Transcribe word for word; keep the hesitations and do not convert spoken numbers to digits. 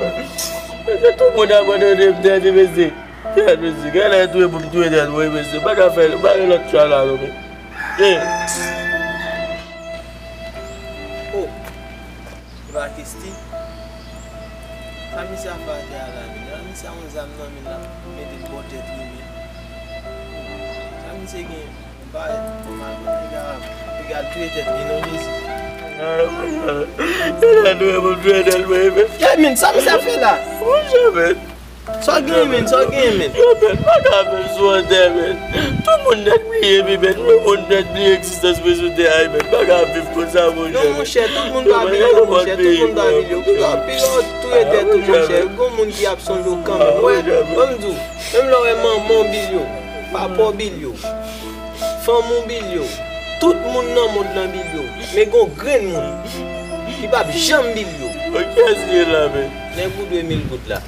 men. Mesye, tout moun abandone m tèt, mesye. Tèt, mesye. Gen lè touye pou m touye tèt mwen, mesye. M pa ka fè, m pa gen lòt chwa la, non, men. Eh. Oh. Epa Kesti. Sa misye ap fè atè a la, men? Misye a yon zam nan men l, l ap mete l bò tèt li, men. Sa misye gen? Bay, kòman piga, piga l touye tèt li non, Jezi. Piga l touye tèt mwen, men. Yè, men, sa misye ap fè la? Monchè, men. Sa w gen, men, sa w gen, men. Yo, men, m pa ka viv sou an tè, men. Tout moun nèk bliye vi, men. Tout moun nèk bliye egzistans mwen sou tè a, men. M pa ka viv konsa, monchè. Non, monchè, tout moun pa bliye w, monchè. Tout moun pa bliye w. Piga, piga w touye tèt ou, monchè. Gon moun ki ap sonje w kanmenm. Wè, ban m di w, menm lè w wè manman w bliye w, papa w bliye w. Fanmi w bliye w. Tout moun nan mond lan bliye w. Men gon grenn moun ki p ap janm bliye w. Bon, kiyès ki ye la, men? Nèg ou dwe mil goud la.